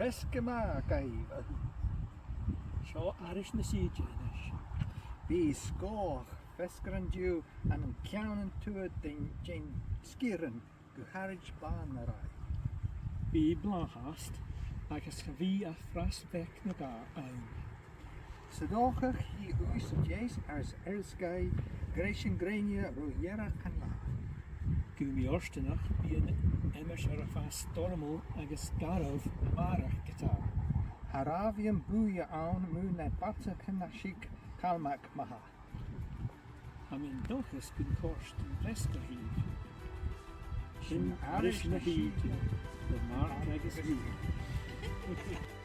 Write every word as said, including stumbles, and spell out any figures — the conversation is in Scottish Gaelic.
Feasgar math dhuibh. Seo aithris na sìde a-nis. Bidh sgòth feasgar an-diugh ann an ceann an tuath den, den sgìrean gu h-àraid Bàgh na Ràimh. Bidh i blàth fhathast agus cha bhi ach fras bheag no dhà ann. 'S dòcha chì thusa deas air sgàth greiseag grèine ro dheireadh an latha. Gu mì-fhortanach bidh an aimsir a' fàs stoirmeil agus garbh a-màireach ge-tà. Cha robh am buaidh ann mu na bàtaichean a' sìor chalmag ma-thà. Tha mi an dòchas gun còrd am feasgar ribh. Sin aithris na sìde le Mark agus Ruth.